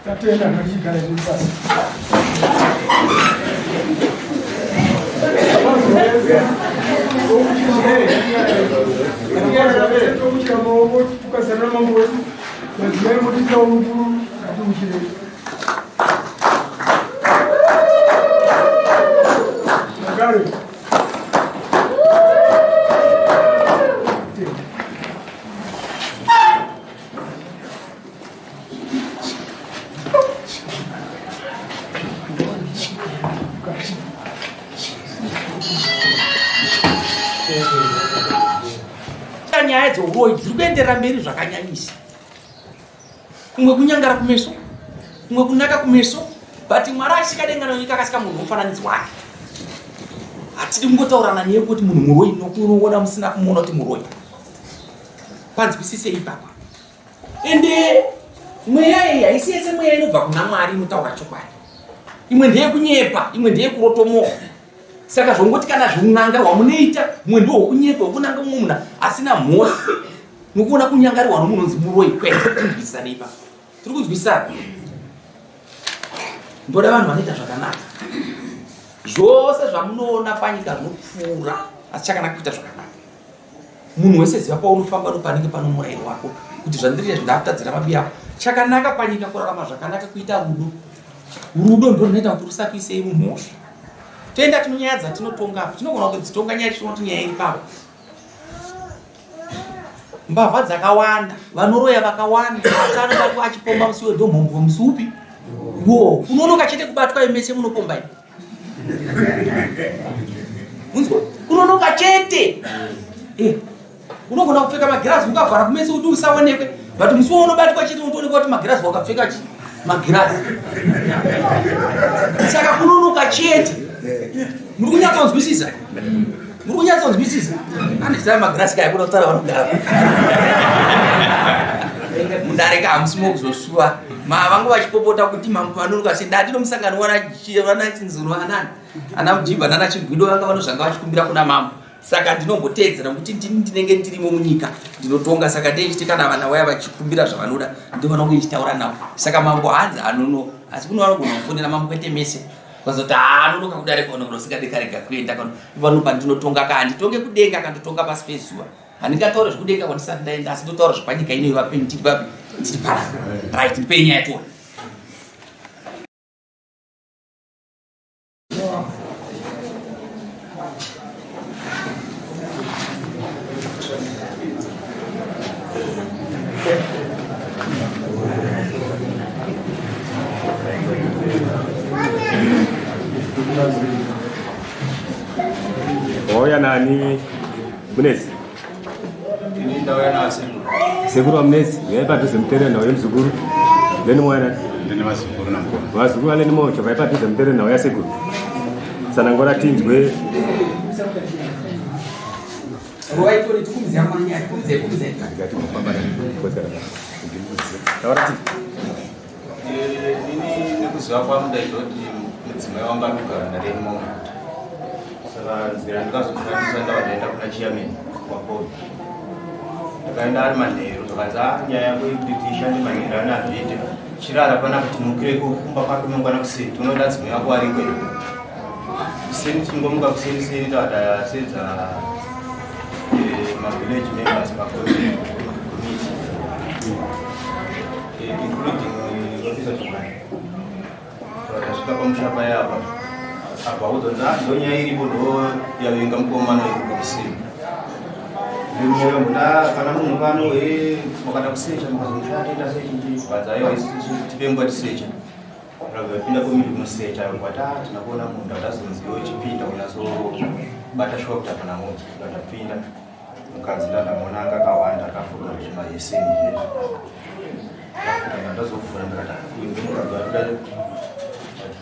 Tatenda ngatichigara zviri pasi. Tokuchira maoko tukazarura mambo wedu madzimai motisawo mukuru ngatiuchirei. Magare. Nyaya dzeuroyi dziri kuenderera mberi zvakanyanyisa. Kumwe kunyangara kumeso, kumwe kunaka kumeso, but Mwari achisika denga nenyika akasika munhu mufananidzo wake. Hatidi kungotaurana neye kuti munhu muroyi nokunoona musina kumuona kuti muroyi. Panzwisise ipapa. Ende mweya iyi haisi yese mweya inobva kuna Mwari inotaura chokwadi. Imwe ndeyekunyepa, imwe ndeyekurotomoka. Saka zvongoti kana zveun'anga hwamunoita mumwe ndiwo hwekunyepa hwekunanga mumwe munhu asina mhosva nokuona kunyangarirwa nomunhu unonzi muroyi kwete tinzwisisane ipapo tiri kunzwisisana ndoda vanhu vanoita zvakanaka zvose zvamunoona panyika zvinopfuura asi chakanaka kuita zvakanaka munhu wese ziva paunofamba nopanenge pano murayiro wako kuti zvandiri izvi ndakutadzira mabi ako chakanaka panyika kurarama zvakanaka kuita rudo rudo ndo runoita kuti rusakuisei mumhosva toenda tinonyaya dzatinotonga apo tinogona kutodzitonga nyaya tichiona kuti nyaya iri pavo mbavha dzakawanda vanoroya vakawanda asi anobatwa achipomba musi wedomhombwe musi upi wo kunonoka chete kubatwa imese munopomba imi unzwa kunonoka chete eh, unogona kupfeka magirazi ukavhara kumeso kuti usaonekwe but musi waunobatwa chete unotoonekwa kuti magirazi wakapfeka chi magirazi saka kunonoka chete muri kunyatsonzwisisa muri kunyatsonzwisisa andiziva magirazi kaya kuda kutaura vanogara mudare ka hamusi mokuzosuwa ma vangu vachipopota kuti mambo vanonoka sei ndati nomusangano wana chinzuro anani ana mujibha nana chigwido vanga vanozvanga vachikumbira kuna mambo saka ndinomboteedzera kuti ndini ndinenge ndirimo munyika ndinotonga saka ndeichiti kana vana vaya vachikumbira zvavanoda ndovana kunge ndichitaura navo saka mambo hanzi anono asi kuno vanogona kufonera mambo kwete mese vazoti haa anonoka kudare kono usingade karega kuenda kano vano pandinotonga ka handitonge kudenga kandotonga pasi pezuva handingataure zvekudenga kwandisati ndaenda asi ndotaura zvepanyika ino ivapenyu tiri papi tiri pala right ndipei nyaya tione Wauya nani Munetsi? Ini ndauya nasekuru. Sekuru waMunetsi, uyai padhuze mutere nhau yemuzukuru. Leni mouya nani? Ndine vazukuru namukoma. Vazukuru valeni moyo chovai padhuze mutere nhau yasekuru. Tsanangura tinzwe. Ini nekuziva kwangu ndaiziva kuti mudzimai wangu ari kugara naRenimo. Saka nzira ndikazofambisa ndava ndaenda kuna chairman kwakobi. Ndakaenda ari manheru zvakanzi ah nyaya yako iri kuti tishande manheru ana hazviite. Chirara panapa timukire kumba kwake mangwana kuseni tinoda adzimai ako ariko here. Kuseni tichingomuka kuseni seni tadasedza eh, mavillage members pakomiti eh, including eh, officer Chimani. Tasvika pamusha paya apa apa udzonzi ah, ndo nyaya iripo ndo yavenga mukomana iripo kuseni ndimoyo muna kana munhu pano e makada kusecha mukazomushata ita sechi vanzi aiwa isusu tipe nguva tisecha Vapinda komiti kunosecha ngwata tina kuona munda tazonzi iwe chipinda kunyatso Kubata shuwa kuti hapana munhu. Ndapinda mukadzi ndandamuona anga akawanda akafuka zvimaheseni zvezvi. Ndafuka ndazovhura ndakati "Ah, uyu ndimukadzi arikuda atiri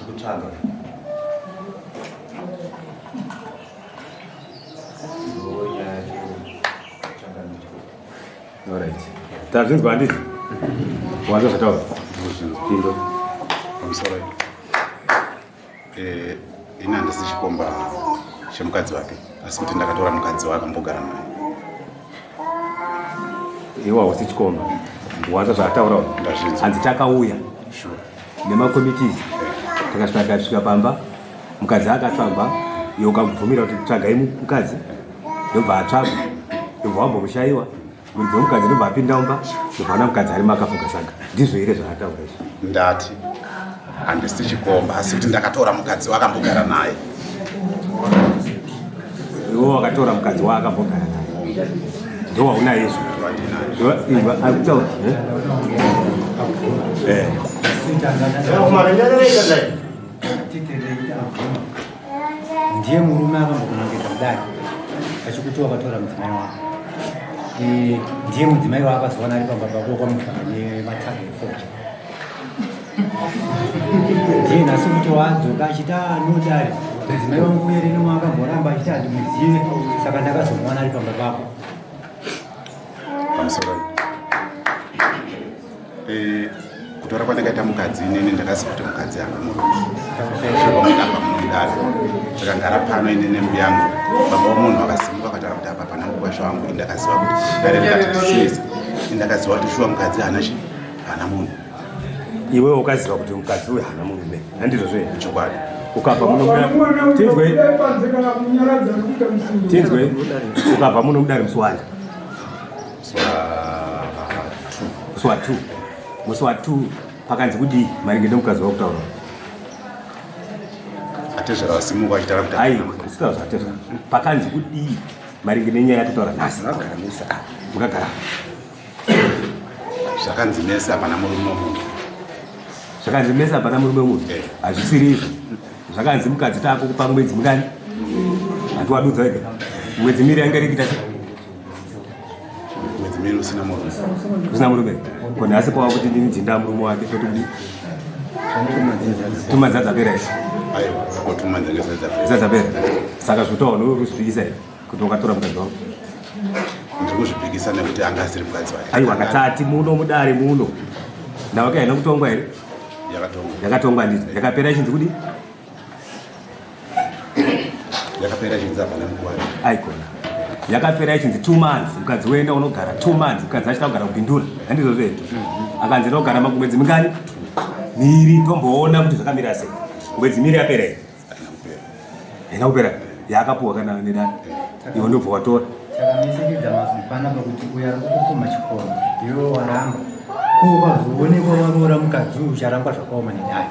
kutsvaga. Ndonyaya yacho changamire. Alright. Tazvinzwa handiti? Wanzwa zvataura? Pindo. Pamusoro. Eh, ini handisi chikomba chemukadzi wake asi kuti ndakatora mukadzi wake mbogara naye. Iwe hausi chikomba. Wanzwa zvaataura? Ndazvinzwa. Hanzi takauya Sure. nemacommittees takasvika takasvika pamba mukadzi akatsvagwa iwe ukabvumira kuti tsvagai mukadzi ndobva atsvagwa ndobva wambomushaiwa muridzi wemukadzi ndobva apinda mumba ndobva ona mukadzi arimo akafuga saga ndizvo here zvaataura izvi Ndati handisi chikomba asi kuti ndakatora mukadzi wakambogara naye. Iwe wakatora mukadzi waakambogara naye ndo waunaye izvo. Ndandinaye. Ari kutaura eh? Eh. Ndiye murume akambokunongedza kudai achikuti wakatora mudzimai wako. Eh, ndiye mudzimai waakazowana ari pamba pako kwamufana nematsaga efoja. Ndiye nhasi kuti wadzoka achiti "Ah, nodari mudzimai wangu uye rino akamboramba achiti handimuzive saka ndakazomuwana ari pamba pako. Pamusoro. Eh, kutora kwandakaita mukadzi inini ndakaziva kuti mukadzi haana murume. Apa munodaro saka ngara pano inini mbuya yangu baba womunhu akasimuka akataura kuti apa pana mukwasha wangu. Ini ndakaziva kuti dare rikati tisese. Ini ndakaziva kuti shuwa mukadzi haana chi haana munhu. Iwewe ukaziva kuti mukadzi uyu haana murume, handizvo zve? Chokwadi. Ukabva muno Mwana mudare, tinzwe. unobuda panze kana kunyaradza nekuita musindo. Tinzwe, ukabva muno mudare musi wani? Musi wa 2. Musi wa 2. Musi wa 2 pakanzi kudii maringe nemukadzi wakutaura? Atezvara vasimuka vachitaura kuti Aiwa, usitaura zvatezvara. Pakanzi kudii maringe nenyaya yatataura nhasi? Makagara mese, ah, makagara. Zvakanzi mese hapana murume womunhu. Zvakanzi mese hapana murume wemunhu? Eh. Hazvisiri izvo. Zvakanzi mukadzi taakukupa mwedzi mingani? Handiwadudza wega. Mwedzi miri yanga iri kuita sei? Mwedzi miri usina murume. Usina murume. Ko nhasi kwava kuti ndini ndinda murume wake, toti kudii? Tumadzi dzapera izvi. Aiwa, ko tumadzi dzapera. Dzapera. Saka zvotaura newe kuzvipikisa here kuti wakatora mukadzi wako? Ndiri kuzvipikisa nekuti anga asiri mukadzi wake. Aiwa, katati muno mudare muno. Ndawaka haina kutongwa here? Yakatongwa. Yakatongwa handiti? Yakapera ichinzi kudii? Yakapera ichinzi hapana mukwasha. Aikona. Yakapera ichinzi 2 months mukadzi woenda unogara 2 months mukadzi achida kugara kupindura. Handizvo zvedu. Akanzi ndogara mwedzi mingani? Miri, tomboona kuti zvakamira sei. Mwedzi miri yapera here? Haina kupera. Haina kupera. Yaakapuwa kana nedare. Iwe ndobva watora. Chakamisekedza mazwi panapa kuti uyo ari kukupuma chikoro iwe waramba, ko ukazoonekwa waroora mukadzi uyu ucharangwa zvakaoma nedare.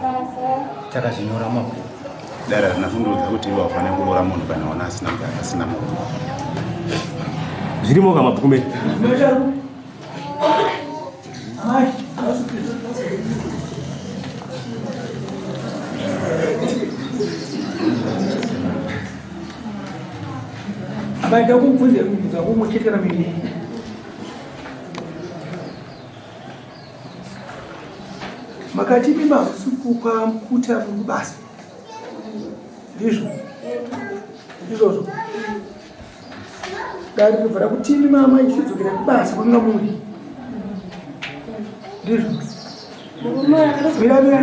Takazvinyora mumabhuku. Dare harina kundiudza kuti iwe haufaniri kuroora munhu kana wana asina mukadzi, asina murume. Zvirimo kamabhuku medu. Abaida kumubvunza mubvunzo wako umwe chete kana miviri. Makati mimba usiku kwamukuta muri kubasa. Ndizvo. Ndizvozvo. Dare rinobva rakuti imi mama ichidzokera kubasa kwanga muri. Ndizvo. Mira mira.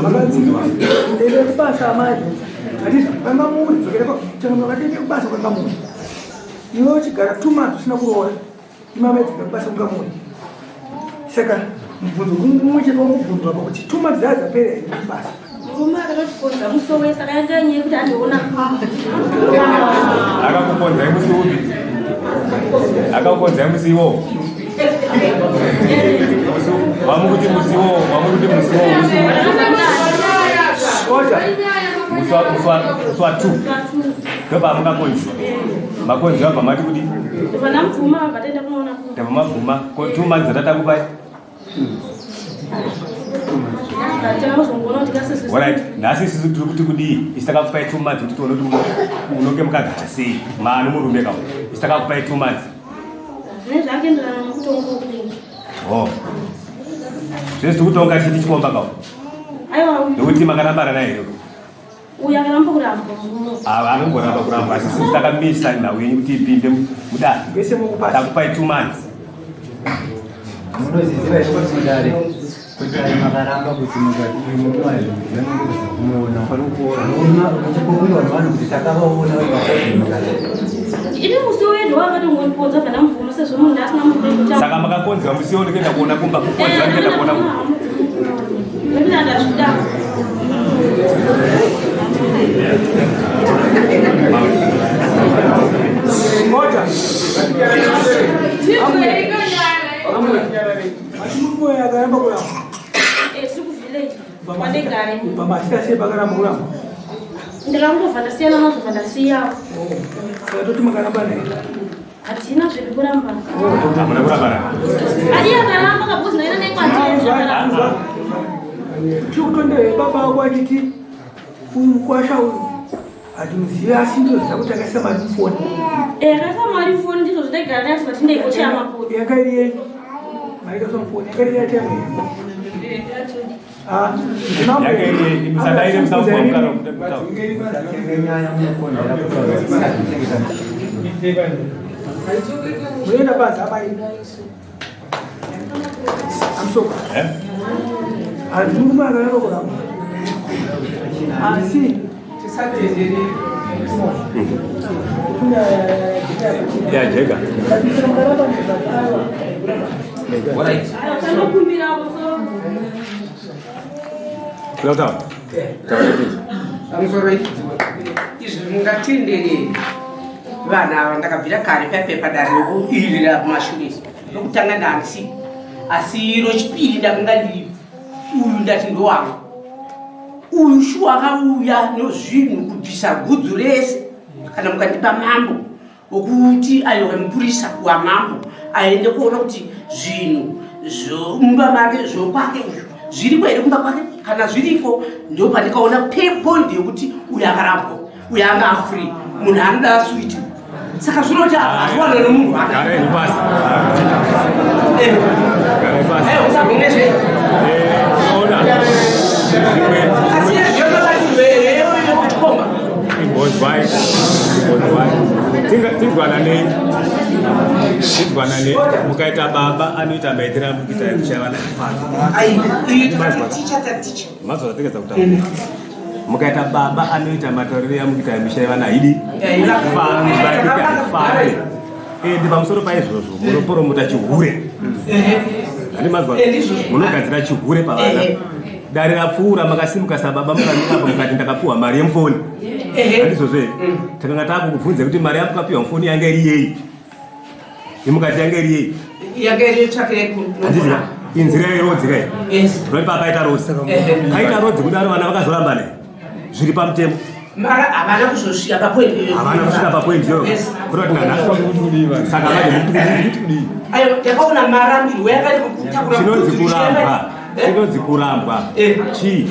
Makanzi ende kubasa amai. Handizvo kwanga muri dzokera kwa chero makati ende kubasa kwanga muri. Iwe uchigara 2 months usina kuroora. Mama dzokera kubasa kwanga muri. Saka mubvunzo mumwe chete wamubvunzwa apa kuti 2 months dzapera here kubasa. Murume akatotiponza musi wese, saka yanga nyaya yekuti andiona. Akakuponzai musi upi? Akakuponzai musi iwowo? Wamukuti musi iwowo, wamukuti musi iwowo, musi upi? Oja. Musi wa 2. Ndobva mukakonziwa. Makonziwa abva mati kudii? Ndobva ndamubvuma, vabva taenda kunoona kuma. Ndabva mabvuma. Ko 2 months dzatatakupai? but takazongoona kuti kasisi Alright, nhasi isusu tiri kuti kudii isi takakupai 2 months kuti tione kuti munonge mukagara sei maano murume kawo isi takakupai 2 months. Zvine zvakuenderana nekutonga uku. Oh, zvese tiri kutonga tichiti chikomba kawo. Aiwa, uyu. Nekuti makarambana naye here? Uyu akaramba kuramba murume. Ava anongoramba kuramba, asi isusu takamisa nhau yenyu kuti ipinde mudare. Vese mukupasi. Takupai 2 months. Munoziziva here kuti mudare, kudare makaramba kuti mukati uyu murume waizvozvo kumuona muchipupurwa nevanhu kuti takavaona vari pakodhi mukati? Ini musi wedu wakatongondipodza bva ndamubvuma sezvo munhu asina murume. Saka makakonzwa musi wo ndikuenda kuona kumba, kukonzwa ndikuenda kuona kumba. Nekuti andazvida. Mota. Asi murume akaramba kuramba. Tiri kuvillage kwandegare. Pamasita sei pakaramba kuramba? Ndakangobva ndasiyana nazvo, bva ndasiyawo. Saka toti makaramba naye. Hatina zvedu kurambana. Hamuna kurambana. Adi akaramba kabhozi naina nekwandieakaramba. Chikutondere baba wako achiti uyu mukwasha uyu hatimuzivi, asi ndoziva kuti akaisa mari mufoni. Akaisa mari mufoni, ndizvo zvitaigara naye kuti tindeikocheya mapoto. Yanga iri yenyu mari ikaiswa mufoni, yanga iri yatema. Yanga iri musadaire musabva mukaro kutaura. Nyaya munokonzera kutaura kuchengeta. Munoenda panze amai. Amusoko. Eh? Hanzi murume akaramba kuramba. Asi Ya jega. Alright. Chandokumbirawo so. Kuda kutaura? Taura chii? Pamusoro izvi mungatendere vanhu ava, ndakabvira kare paipepa dare rekuirira kumashure rokutanga ndansi, asi rochipiri ndakanga ndiri uyu, ndati ndowangu uyu. Shuwa akauya nozvinhu kubvisa gudzu rese. Kana mukandipa mambo wokuti aiwa mupurisa wamambo aende kuona kuti zvinhu zvomumba make zvokwake uyu zviriko here kumba kwake, kana zviriko ndo pandikaona point yekuti uyu akarambwa, uyu anga afree, munhu anoda switi. Saka zvinoti azviwana nomunhu wake. Garai pasi. Garai pasi. Usagomezve. Ona. Zvimwe Asi zvinokuchikomba. Imbozwai. Imbozwai. Tinzwananei. Tinzwananei. Mukaita baba anoita maitiro amukuita ekushaya vana fano. Ticha taticha. Mazwa zvategedza kutaura. Mukaita baba anoita matauriro amukuita emisha yevana haidi. Haifambi, haifambi. Ende pamusoro paizvozvo munoporomota chihure. Handi mazwa? Munogadzira chihure pavana. Dare rapfuura makasimuka sababa mukamira apo mukati ndakapiwa mari yemufoni. Handizvozvo here? Takanga takukubvunza kuti mari yamukapiwa mufoni yanga iri yei? Imukati yanga iri yei? Yanga iri tsvakire. Handizika inzira yerodzi kai? Yes. Tinoti papaita rodzi. Paita rodzi kudaro vana vakazorambana zviri pamutemo. Mara havana kuzosvika papoint iyoyo. Havana kusvika papoint iyoyo. Yes. Kureva kuti nanhasi saka manje muti kudii? Ayo ndakaona marambirwo yakati kutakura. Chinonzi kurambwa. Chinonzi kurambwa. Chii?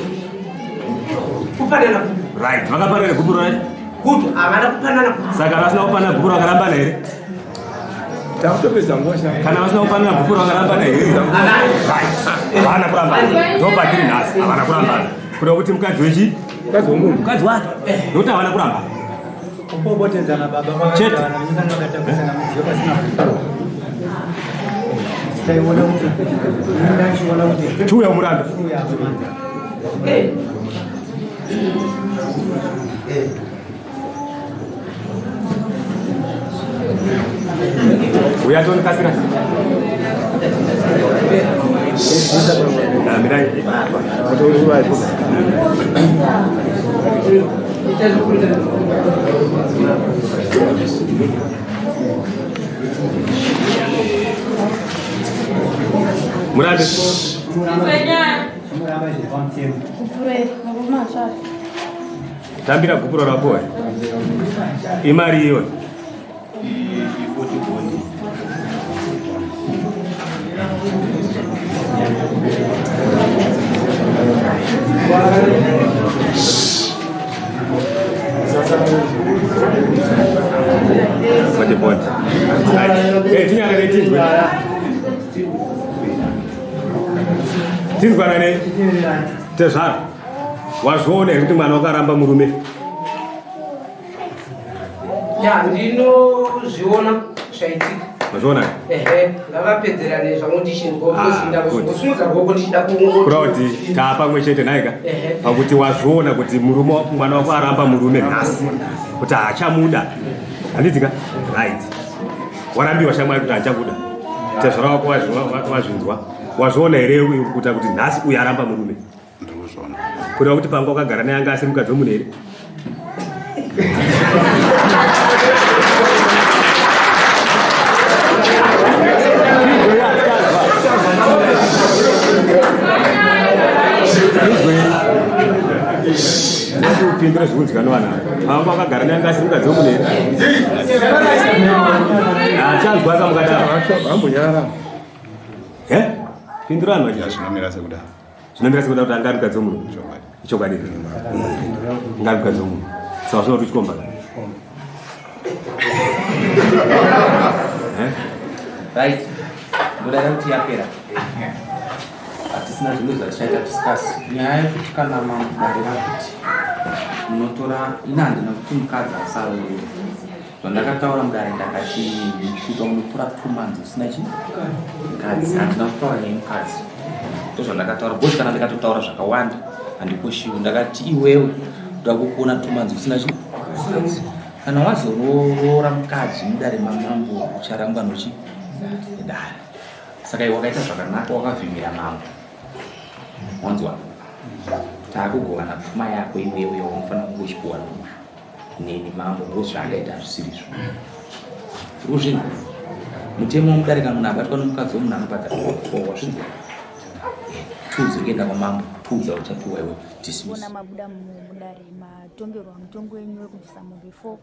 Kupanana gudu. Right. Vakapanana gupuro right? Gudu havana kupanana gudu. Saka vasina kupanana gupuro vakarambana here? Takutopedza nguva sha. Kana vasina kupanana gupuro vakarambana here? Right. Havana kurambana. Ndopatiri nhasi. Havana kurambana. Kureva kuti mukadzi wechi? Mukadzi wemunhu. Mukadzi wake. Nokuti havana kurambana. Kupopotedzana baba. Chete. Vakaita vakatakusana mudziyo pasina kupiwa. Taiona kuti ndachiona kuti Chiuya umurambe. chiuya manje. Uya tonikasira. Mirai. Murambe. Chimuramba zviri pamutemo. Tambira gupuro rako. Imari iyoyo. What the point? Right. Tinyarare tinzwe. Tinzwanane. Tezvara. Wazviona here kuti mwana wakaramba murume? Ya, ndinozviona zvaitika. Mazviona? Ehe, ngavapedzerane zvangu ndichinzwa Ah, because ndakuzosumudza ruoko ndichida Kureva kuti taapamwe chete nhaika pakuti wazviona kuti murume mwana wako aramba murume nhasi kuti haachamuda handiti ka right warambiwa shamwari kuti handichakuda tezvara wako wazvinzwa wazviona here kuita kuti nhasi uyu aramba murume Ndikuzviona. Kureva kuti panga wakagara naye anga asiri mukadzi wemunhu here? Upindure zvikuzikanwa vanhu ava. Panga wakagara naye anga asiri mukadzi wemunhu here? Achanzwa akamukadaro. Ambonyarara. Eh? Pindura vanhu vachizwa. Zvinomira sekudaro. Zvinomira sekuda kuti anga ari mukadzi wemunhu. Ichokwadi. Anga ari mukadzi wemunhu. Saka zvino kuti chikomba. Eh? Right. Ndodaira kuti yapera. Hatisina zvimwe zvatichaita discuss. Nyaya yekuti kana mamudare rakuti munotora ini handina kuti mukadzi asaroorwe. Zvandakataura mudare ndakati kuita munotora 2 months usina chi mukadzi. Handina kutaura nyaya yemukadzi. Ndozvandakataura because kana ndikatotaura zvakawanda handikoshiwe. Ndakati iwewe ndoda kukuona 2 months usina chi mukadzi. Kana wazoroora mukadzi mudare mamambo ucharangwa nochi nedare. Saka iwe wakaita zvakanaka wakavhimira mambo. Wanzwa? Taakugovana pfuma yako iwewe yaunofanira kunge uchipuwa neni mambo because zvaangaita hazvisiri izvo. Uri kuzvinzwa? Mutemo womudare kana munhu abatwa nomukadzi wemunhu anobhadhara four wazvinzwa? Two dziri kuenda kwamambo, two dzauchapiwa iwe. Dismiss. Ona mabuda mudare matongerwa mutongo wenyu wekubvisa mombe 4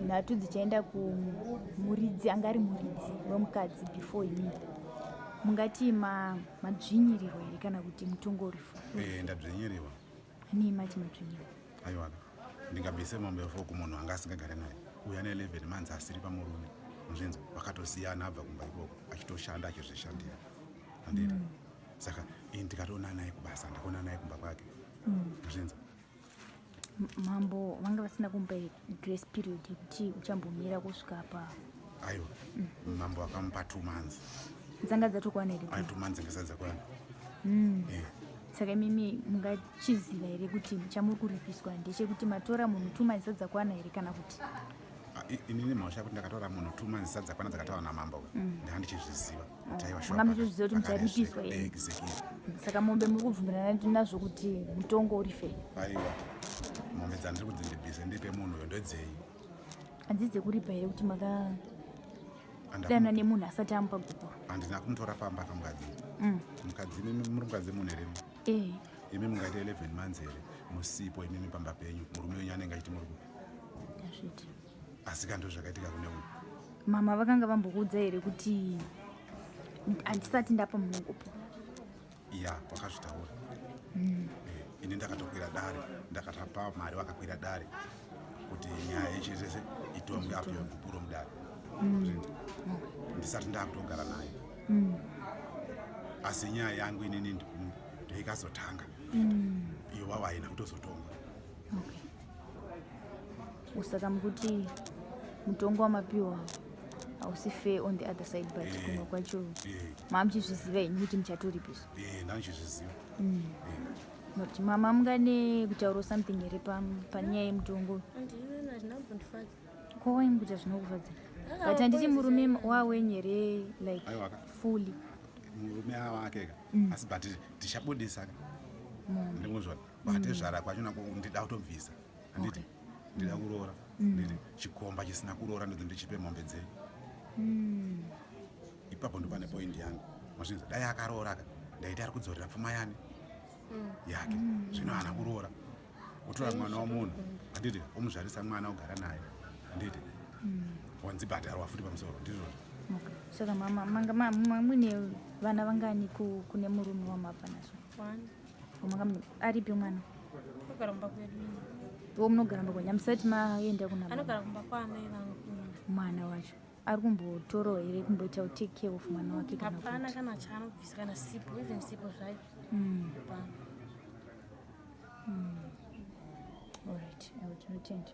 nhatu dzichaenda kumuridzi anga ari muridzi wemukadzi before imini mungati madzvinyirirwa here kana kuti mutongo uri fo Eh, ndadzvinyirirwa. Nei mati madzvinyirirwa? Aiwa, ndingabvise mombe 4 kumunhu anga asingagare naye. Uyu ane 11 months asiri pamurume. Muzvinzwa, vakatosiyana abva kumba ikoko achitoshanda achizvishandira. Handiti? Saka ini ndikatoona naye kubasa, ndakaona naye kumba kwake. Muzvinzwa. Mambo vanga vasina kumupa grace period yekuti uchambomira kusvika pa Aiwa, mambo akamupa 2 months. Dzanga dzatokwana here? Ai, 2 months ngesati dzakwana. Saka imimi mungachiziva here kuti chamuri kuripiswa ndechekuti matora munhu 2 months dzakwana here kana kuti? Inini mhosva yekuti ndakatora munhu 2 months dzakwana dzakataurwa namambo. Ndanga ndichizviziva. Kuti aiwa, sure, Manga muchizviziva kuti mucharipiswa here? Exactly. Saka mombe muri kubvumirana nazvo kuti mutongo uri fair? Aiwa, mombe dzandiri kuti ndibvise ndipe munhu uyo ndedzei? Handisi dzekuripa here kuti maka dana nemunhu asati amupa gupuro? Handina kumutora pamba kamukadzi. Mukadzi, imimi muri mukadzi munhu here? Imi mungaite 11 months here musipo imimi pamba penyu, murume wenyu anenge achiti muri kupi? Ndazviti. Asi ka ndozvakaitika kune uyu. Mama vakanga vambokuudza here kuti handisati ndapa munhu gupuro? Ya, wakazvitaura. Ini ndakatokwira dare, ndakatapa mari vakakwira dare kuti nyaya yechese itongwe apiwe gupuro mudare. Ndisati ndakutogara naye. Asi nyaya yangu inini ndoikazotanga. Iyo wava haina kutozotongwa. Okay. Saka mukuti mutongo wamapiwa hausi fair on the other side, but kumwe kwacho mamuchizviziva henyu kuti muchatoripiswa? Ndandichizviziva. Nokuti mama mungane kutaurawo something here panyaya yemutongo? Handina, hazvina kumbondifadza. Ko waini kuti hazvina kufadza? But handiti murume wawenyu here, like Aiwa ka. fully? Murume awake ka. Asi but tichabudisa ka. Mombe. Ndimuzvona. Batezvara kwachona ndida kutobvisa. Handiti? Ndida kuroora. Nditi chikomba chisina kuroora ndodzi ndichipe mombe dzei. Ipapo ndo pane point yangu. Mazvinzwa, dai akaroora ka ndaiti ari kudzorera pfuma yani yake. Zvino haana kuroora. Otora mwana wamunhu, handiti? Omuzvarisa mwana ogara naye. Handiti? Wanzi bhadharwa futi pamusoro, ndizvozvo. Okay. Saka mama manga muine vana vangani kune murume wamabva nazvo? One. Aripi mwana? Anogara kumba kwedu. Iwo munogara kumba kwenyu, hamusati maenda kuna baba? Anogara kumba kwaamai vangu. Mwana wacho ari kumbotorawo here kumboita ku take care of mwana wake kana Hapana kuti? kana chaanobvisa kana sipo, even sipo zvayo. Hapana. Alright, aiwa tinotenda.